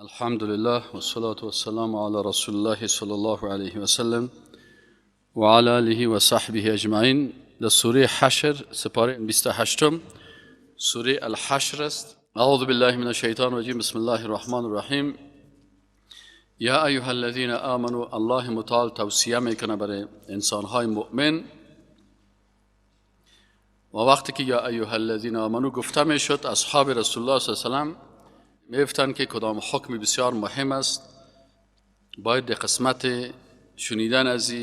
الحمد لله والصلاة والسلام على رسول الله صلی الله علیه و سلم و علی آله و صحبه اجمعین. در سوره حشر سپاره 28 سوره الحشر است. اعوذ بالله من الشیطان الرجیم. بسم الله الرحمن الرحیم. یا ایها الذین آمنوا، الله متعال توصیه میکنه برای انسانهای مؤمن. و وقتی که یا ایها الذین آمنوا گفته میشد، اصحاب رسول الله صلی الله علیه و سلم میگفتند که کدام حکم بسیار مهم است، باید در قسمت شنیدن از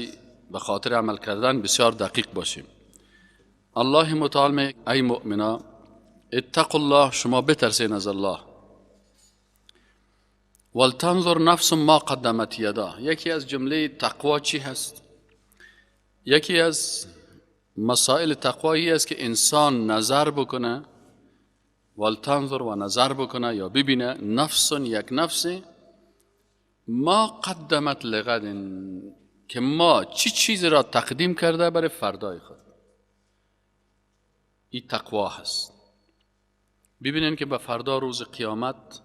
به خاطر عمل کردن بسیار دقیق باشیم. الله متعال می ای مؤمنا اتقوا الله، شما بترسین از الله. ولتنظر نفس ما قدمت یدا. یکی از جمله تقوا چی هست؟ یکی از مسائل تقوایی است که انسان نظر بکنه، ولتنظر و نظر بکنه یا ببینه، نفس یک نفس، ما قدمت لغد، که ما چی چیزی را تقدیم کرده برای فردای خود. این تقوا هست. ببینین که به فردا روز قیامت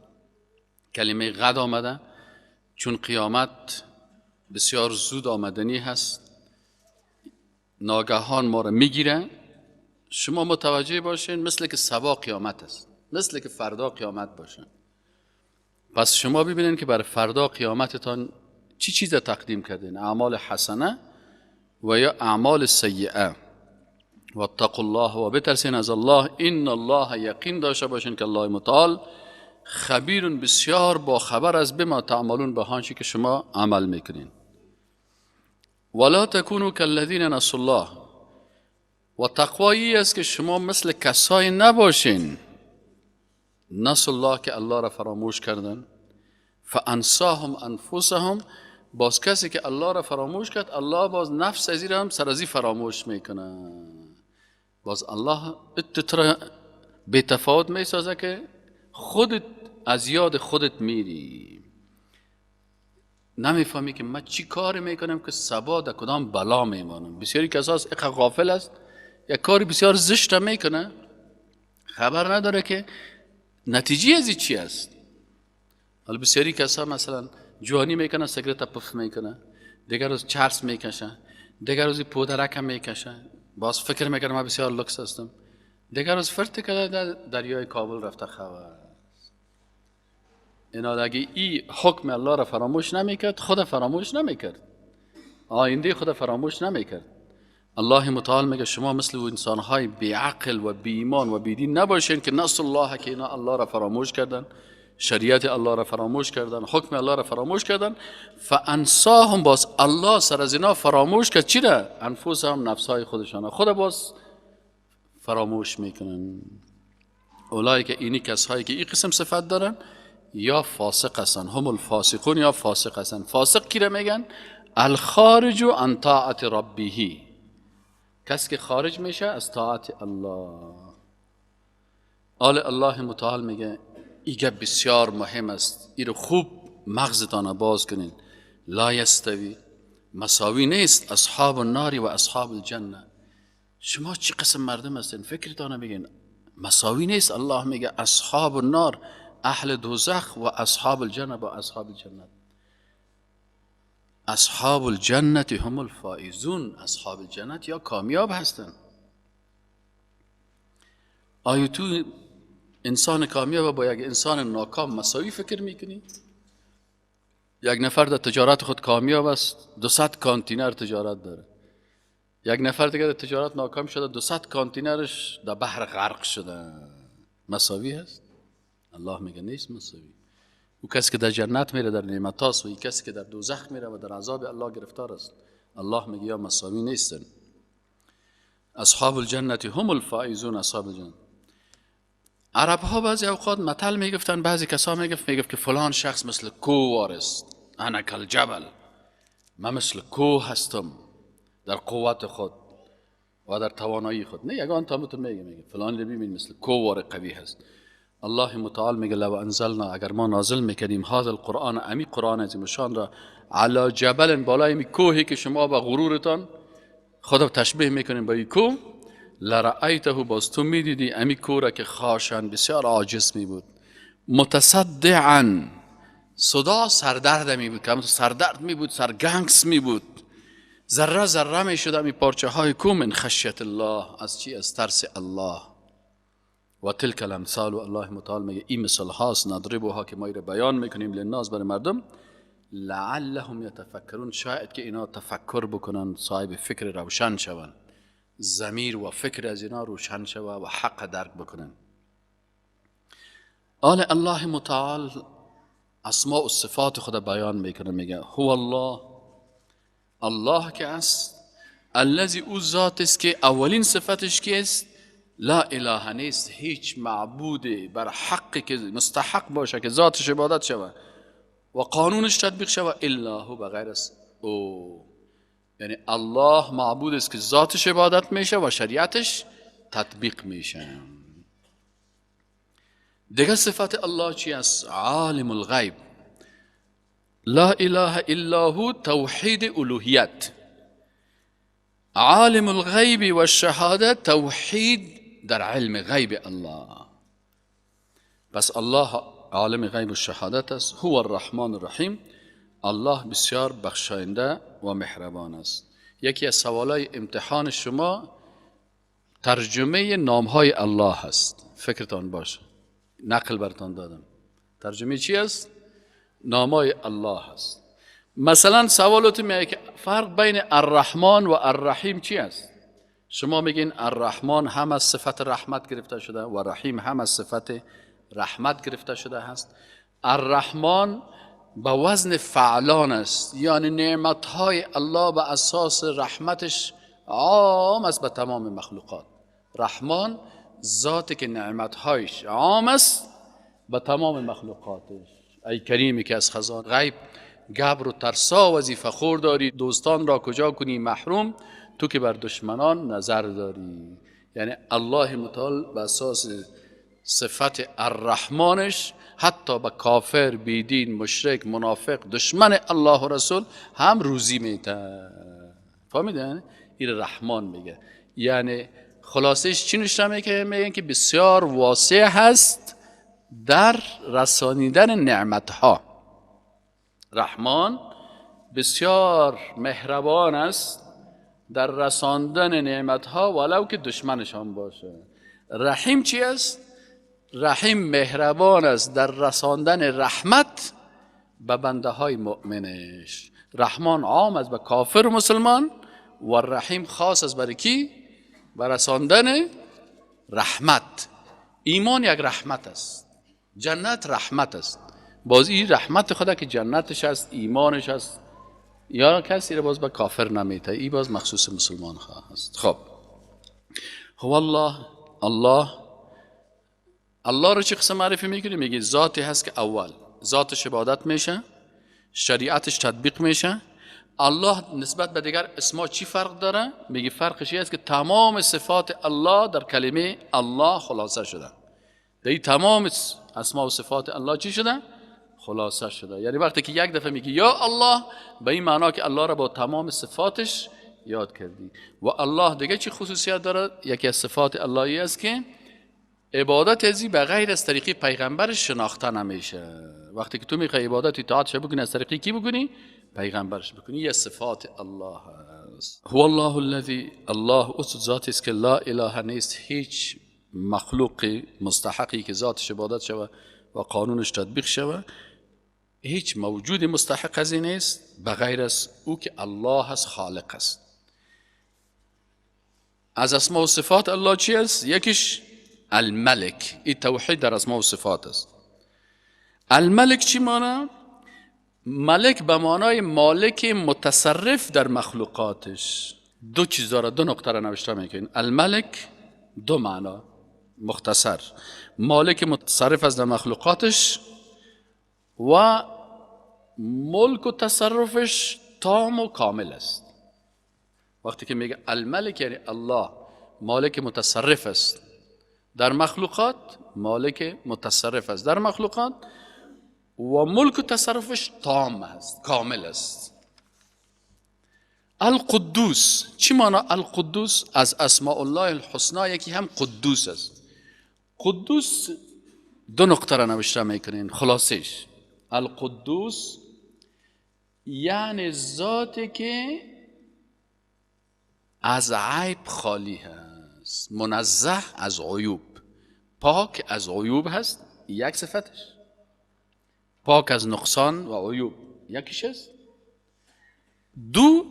کلمه غد آمده، چون قیامت بسیار زود آمدنی هست، ناگهان ما را میگیره. شما متوجه باشین مثل که صبا قیامت است، مثل که فردا قیامت باشه. پس شما ببینین که برای فردا قیامتتان چی چیز تقدیم کردین، اعمال حسنه و یا اعمال سیئه. و اتقوا الله و بترسین از الله. ان الله، یقین داشته باشین که الله متعال خبیر، بسیار با خبر از بما تعملون، به آنچه که شما عمل میکنین. ولا تکونوا کالذین نسوا الله. و تقوایی است که شما مثل کسایی نباشین، نسوا الله، که الله را فراموش کردن. فانساهم انفسهم، باز کسی که الله را فراموش کرد، الله باز نفس ازی را هم سر ازی فراموش میکنه. باز الله اتتر به تفاوت میسازه که خودت از یاد خودت میری، نمیفهمی که من چی کار میکنم که صبا در کدام بلا میمانم. بسیاری کساس اقا غافل است، یک کاری بسیار زشت میکنه، خبر نداره که نتیجه از چی است. حالا بسیاری کسا مثلا جوانی میکنه، سیگرت پف میکنه، دیگر روز چرس میکشه، دیگر روز پودرک میکشه، باز فکر میکنه من بسیار لکس هستم، دیگر روز فرت که در دریای کابل رفته خبر. اینا اگه ای حکم الله را فراموش نمیکرد، خود فراموش نمیکرد، آینده خود فراموش نمیکرد. الله متعال میگه شما مثل انسانهای بیعقل و بی ایمان و بیدین نباشین که نسوا الله، که اینا الله را فراموش کردن، شریعت الله را فراموش کردن، حکم الله را فراموش کردن. فانساهم، باز الله سر از اینا فراموش کرد. چی را؟ انفسهم، نفسهای خودشان خود باز فراموش میکنن. اولای که اینی کسایی که این قسم صفت دارن یا فاسق هستن، هم الفاسقون، یا فاسق هستن. فاسق کی را میگن؟ الخارج عن طاعت ربه، کسی که خارج میشه از طاعت الله. آل الله متعال میگه ایگه بسیار مهم است، ای رو خوب مغزتان باز کنین. لا یستوی، مساوی نیست اصحاب النار و اصحاب الجنه. شما چی قسم مردم هستین؟ فکرتان بگین مساوی نیست. الله میگه اصحاب النار، اهل دوزخ، و اصحاب الجنه، با اصحاب الجنت. اصحاب الجنت هم الفائزون، اصحاب الجنت یا کامیاب هستن. آیا تو انسان کامیاب با یک انسان ناکام مساوی فکر میکنی؟ یک نفر در تجارت خود کامیاب است، 200 کانتینر تجارت داره. یک نفر دیگه در تجارت ناکام شده، 200 کانتینرش در بحر غرق شده. مساوی هست؟ الله میگه نیست مساوی. او کسی که در جنت میره در نعمت هاست، و این کسی که در دوزخ میره و در عذاب الله گرفتار است. الله میگه یا مساوی نیستن. اصحاب الجنت هم الفائزون، اصحاب الجنت. عرب ها بعضی اوقات مثل میگفتن، بعضی کسا میگفت که فلان شخص مثل کوه است، انا کالجبل، من مثل کوه هستم در قوت خود و در توانایی خود. نه یگان تا میگه فلان رو ببین مثل کوه قوی هست. الله متعال میگه لو انزلنا، اگر ما نازل میکردیم هذا القرآن، امی قرآن عظیم شان را، علی جبل، بالای می کوهی که شما با غرورتان خدا تشبیه میکنین با این کوه، لرأیته، باز تو میدیدی امی کوه را که خاشن، بسیار عاجز می بود، متصدعا، صدا سردرد می بود، کم سردرد می بود، سرگنگس می بود، ذره ذره می شد می پارچه های کو من خشیت الله. از چی؟ از ترس الله. و تلک الامثال، و الله متعال میگه این مثال هاست نضربها که ما بیان میکنیم للناس برای مردم، لعلهم یتفکرون، شاید که اینا تفکر بکنن، صاحب فکر روشن شوند، ضمیر و فکر از اینا روشن شوه و حق درک بکنن. آل الله متعال اسماء و صفات خود بیان میکنه، میگه هو الله، الله که است، الذی او ذات است که اولین صفتش که است لا اله نیست، هیچ معبود بر حق که مستحق باشه که ذاتش عبادت شوه و قانونش تطبیق شوه الا هو، بغیر از او. یعنی الله معبود است که ذاتش عبادت میشه و شریعتش تطبیق میشه. دیگه صفت الله چی است؟ عالم الغیب. لا اله الا هو توحید الوهیت، عالم الغیب و الشهاده توحید در علم غیب الله. پس الله عالم غیب و شهادت است. هو الرحمن الرحیم، الله بسیار بخشاینده و مهربان است. یکی از سوالای امتحان شما ترجمه نامهای الله است. فکرتان باشه، نقل برتان دادم. ترجمه چی است؟ نامهای الله است. مثلا سوالتون میاد که فرق بین الرحمن و الرحیم چی است؟ شما میگین الرحمن هم از صفت رحمت گرفته شده و رحیم هم از صفت رحمت گرفته شده است. الرحمن به وزن فعلان است، یعنی نعمتهای الله به اساس رحمتش عام است به تمام مخلوقات. رحمان ذاتی که نعمتهایش عام است به تمام مخلوقاتش. ای کریمی که از خزان غیب گبر و ترسا وظیفه خور داری، دوستان را کجا کنی محروم، تو که بر دشمنان نظر داری. یعنی الله متعال به اساس صفت الرحمنش حتی به کافر، بیدین، مشرک، منافق، دشمن الله و رسول هم روزی میده. فهمیدن؟ این رحمان میگه. یعنی خلاصش چی نشته میگه؟ میگه که بسیار واسع هست در رسانیدن نعمتها. رحمان بسیار مهربان است در رساندن نعمتها ولو که دشمنشان باشه. رحیم چی است؟ رحیم مهربان است در رساندن رحمت به بنده های مؤمنش. رحمان عام است به کافر و مسلمان و رحیم خاص است برای کی؟ به رساندن رحمت. ایمان یک رحمت است، جنت رحمت است. باز این رحمت خدا که جنتش است، ایمانش است، یا کسی را باز به کافر نمیته، این باز مخصوص مسلمان خواه است. خب هو الله، الله الله رو چه قسم معرفی میکنی؟ میگه ذاتی هست که اول ذاتش عبادت میشه، شریعتش تطبیق میشه. الله نسبت به دیگر اسما چی فرق داره؟ میگه فرقش این است که تمام صفات الله در کلمه الله خلاصه شده. در تمام اسما و صفات الله چی شده؟ خلاصه شده. یعنی وقتی که یک دفعه میگی یا الله، به این معنا که الله را با تمام صفاتش یاد کردی. و الله دیگه چی خصوصیت داره؟ یکی از صفات اللهی است که عبادت ازی به غیر از طریقی پیغمبر شناخته نمیشه. وقتی که تو میخوای عبادت اطاعتش بکنی، از طریقی کی بکنی؟ پیغمبرش بکنی. یه صفات الله است. هو الله الذی، الله اوست ذاتی است که لا اله نیست هیچ مخلوق مستحقی که ذاتش عبادت شوه و قانونش تطبیق شوه، هیچ موجود مستحق از این نیست بغیر از او که الله است، خالق است. از اسماء و صفات الله چی است؟ یکیش الملک. این توحید در اسماء و صفات است. الملک چی معنی؟ ملک به معنای مالک متصرف در مخلوقاتش. دو چیز داره، دو نقطه را نوشته میکنین. الملک دو معنا مختصر، مالک متصرف از در مخلوقاتش و ملک و تصرفش تام و کامل است. وقتی که میگه الملک یعنی الله مالک متصرف است در مخلوقات، مالک متصرف است در مخلوقات و ملک و تصرفش تام است، کامل است. القدوس چی معنا القدوس؟ از اسماء الله الحسنا یکی هم قدوس است. قدوس دو نقطه را نوشته میکنین خلاصش. القدوس یعنی ذاتی که از عیب خالی هست، منزه از عیوب، پاک از عیوب هست، یک صفتش، پاک از نقصان و عیوب یکیش است. دو،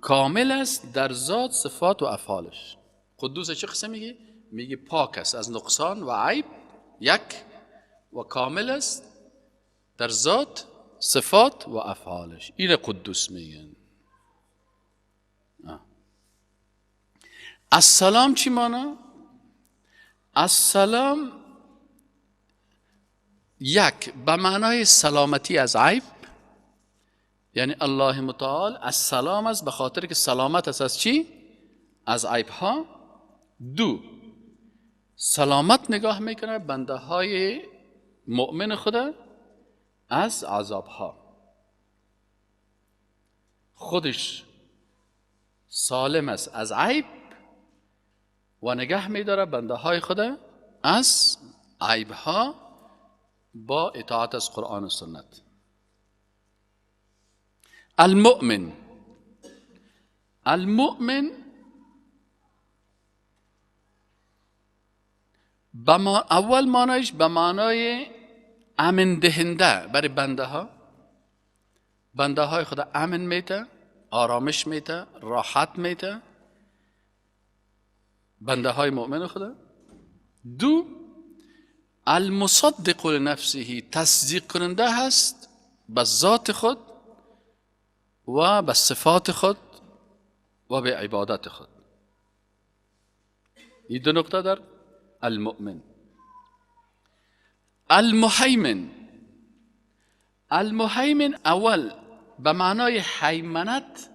کامل است در ذات، صفات و افعالش. قدوس چه قسم میگه؟ میگه پاک است از نقصان و عیب یک، و کامل است در ذات، صفات و افعالش. این قدوس میگن. السلام چی مانا؟ السلام یک به معنای سلامتی از عیب، یعنی الله متعال السلام است به خاطر که سلامت است از چی؟ از عیب ها. دو، سلامت نگاه میکنه بنده های مؤمن خدا از عذاب ها، خودش سالم است از عیب و نگه میداره بنده های خدا از عیب ها با اطاعت از قرآن و سنت. المؤمن، المؤمن اول معنایش به معنای امن دهنده برای بنده ها، بنده های خدا امن میته، آرامش میته، راحت میته، بنده های مؤمن خدا. دو، المصدق لنفسه، تصدیق کننده هست به ذات خود و به صفات خود و به عبادت خود. این دو نقطه در المؤمن. المهیمن، المهیمن اول به معنای هیمنت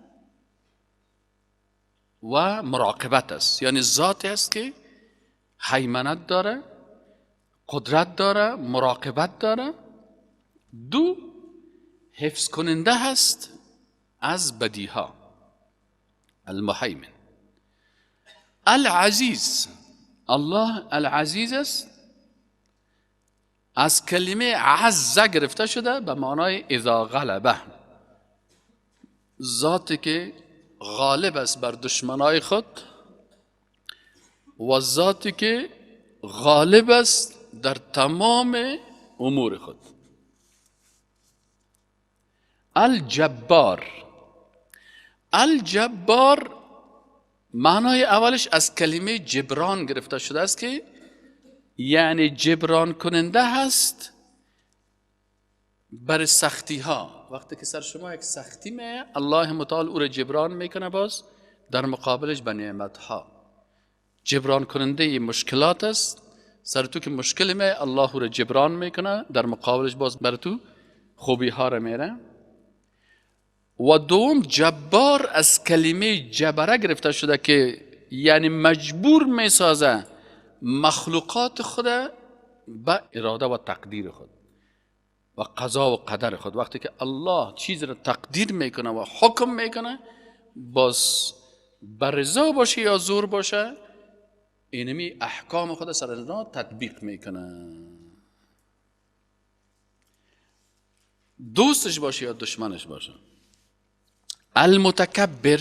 و مراقبت است، یعنی ذاتی است که هیمنت داره، قدرت داره، مراقبت داره. دو، حفظ کننده هست از بدیها، المهیمن. العزیز، الله العزیز است، از کلمه عزه گرفته شده به معنای اذا غلبه، ذاتی که غالب است بر دشمنای خود و ذاتی که غالب است در تمام امور خود. الجبار، الجبار معنای اولش از کلمه جبران گرفته شده است که یعنی جبران کننده هست بر سختی ها. وقتی که سر شما یک سختی میه، الله متعال او را جبران میکنه، باز در مقابلش به نعمت ها. جبران کننده مشکلات است، سر تو که مشکل میه الله او را جبران میکنه، در مقابلش باز بر تو خوبی ها را میره. و دوم، جبار از کلمه جبره گرفته شده که یعنی مجبور میسازه مخلوقات خود به اراده و تقدیر خود و قضا و قدر خود. وقتی که الله چیز را تقدیر میکنه و حکم میکنه، باز بر رضا باشه یا زور باشه، اینمی احکام خود سر را تطبیق میکنه، دوستش باشه یا دشمنش باشه. المتکبر،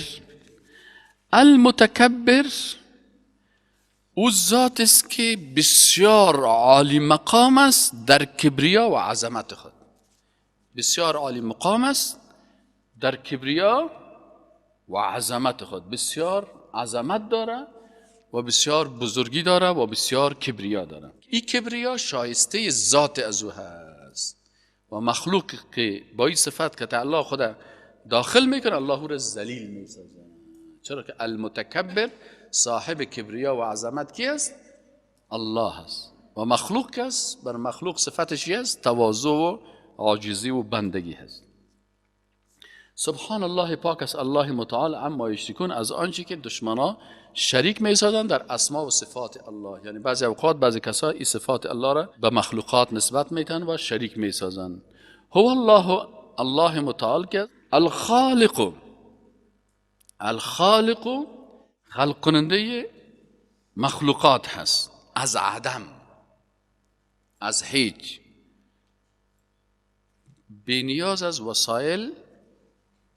المتکبر او ذات است که بسیار عالی مقام است در کبریا و عظمت خود، بسیار عالی مقام است در کبریا و عظمت خود، بسیار عظمت داره و بسیار بزرگی داره و بسیار کبریا داره. این کبریا شایسته ذات از او هست و مخلوق که با این صفت که تعالی خود داخل میکنه، الله او را ذلیل میسازه. چرا که المتکبر صاحب کبریا و عظمت کی است؟ الله است. و مخلوق است، بر مخلوق صفتش است تواضع و عاجزی و بندگی هست. سبحان الله، پاک است الله متعال عما یشرکون، از آنچه که دشمنا شریک میسازند در اسما و صفات الله. یعنی بعضی اوقات بعضی کسا این صفات الله را به مخلوقات نسبت میتن و شریک میسازند. هو الله، الله متعال که الخالق، الخالق خلق کننده مخلوقات هست از عدم، از هیچ. بی نیاز از وسایل،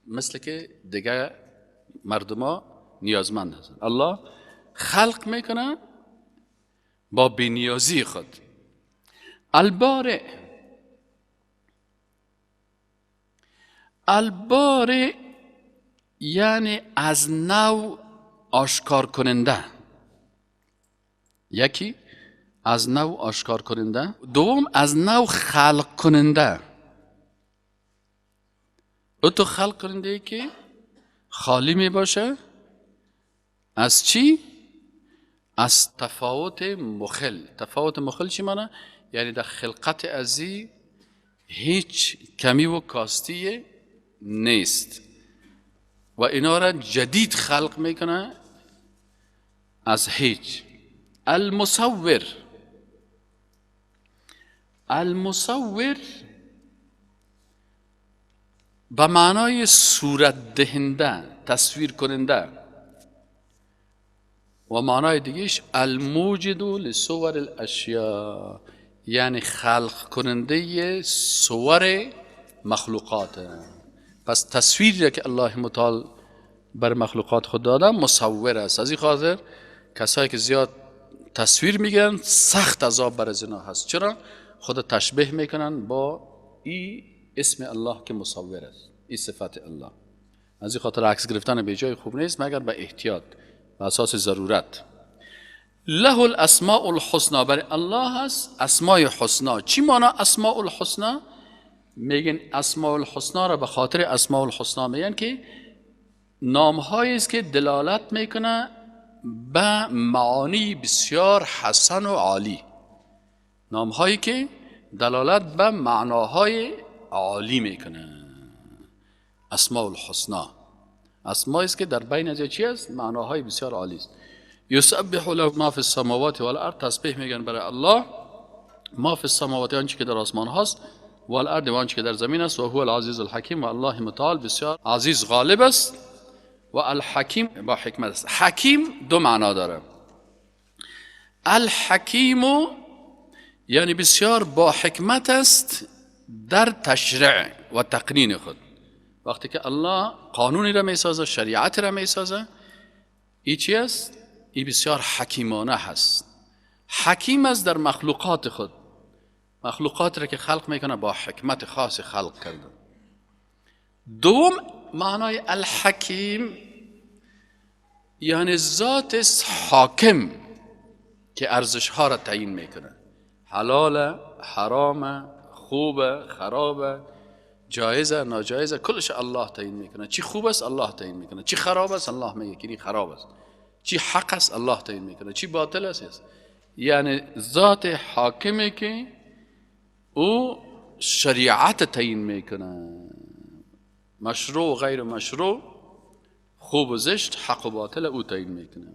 مثل که دیگه مردما نیازمند هستند. الله خلق میکنه با بینیازی خود. البارئ، البارئ یعنی از نو آشکار کننده. یکی از نو آشکار کننده، دوم از نو خلق کننده. او تو خلق کننده که خالی می باشه از چی؟ از تفاوت مخل. تفاوت مخل چی معنی؟ یعنی در خلقت ازی هیچ کمی و کاستی نیست و اینا را جدید خلق میکنه از هیچ. المصور، المصور به معنای صورت دهنده، تصویر کننده، و معنای دیگهش الموجد لصور الاشیاء، یعنی خلق کننده صور مخلوقات. پس تصویری که الله متعال بر مخلوقات خود داده مصور است. از این خاطر کسایی که زیاد تصویر میگیرن سخت عذاب بر از اینا هست. چرا؟ خود تشبیه میکنن با ای اسم الله که مصور است، ای صفت الله. از این خاطر عکس گرفتن به جای خوب نیست مگر به احتیاط و اساس ضرورت. له الاسماء الحسنا، برای الله هست اسماء حسنا. چی معنی اسماء الحسنا؟ میگن اسماء الحسنا را به خاطر اسماء الحسنا میگن که نامهایی است که دلالت میکنه به معانی بسیار حسن و عالی، نامهایی که دلالت به معناهای عالی میکنه. اسماء الحسنا اسمایی است که در بین از چی است؟ معناهای بسیار عالی است. یسبح له ما فی السماوات والارض، تسبیح میگن برای الله ما فی السماوات، آنچه که در آسمان هاست، والارض و آنچه که در زمین است، و هو العزیز الحکیم، و الله متعال بسیار عزیز غالب است و الحکیم با حکمت است. حکیم دو معنا داره. الحکیم یعنی بسیار با حکمت است در تشریع و تقنین خود. وقتی که الله قانونی را میسازه، شریعت را میسازه، ای چی است؟ ای بسیار حکیمانه هست. حکیم است در مخلوقات خود، مخلوقات را که خلق میکنه با حکمت خاص خلق کرده. دوم معنای الحکیم یعنی ذات حاکم که ارزش ها را تعیین میکنه، حلال، حرام، خوب، خراب، جایزه، ناجایزه، کلش الله تعیین میکنه. چی خوب است الله تعیین میکنه، چی خراب است الله میگه که این خراب است، چی حق است الله تعیین میکنه، چی باطل است. یعنی ذات حاکمی که او شریعت تعیین میکنه، مشروع و غیر مشروع، خوب و زشت، حق و باطل او تعیین میکنه.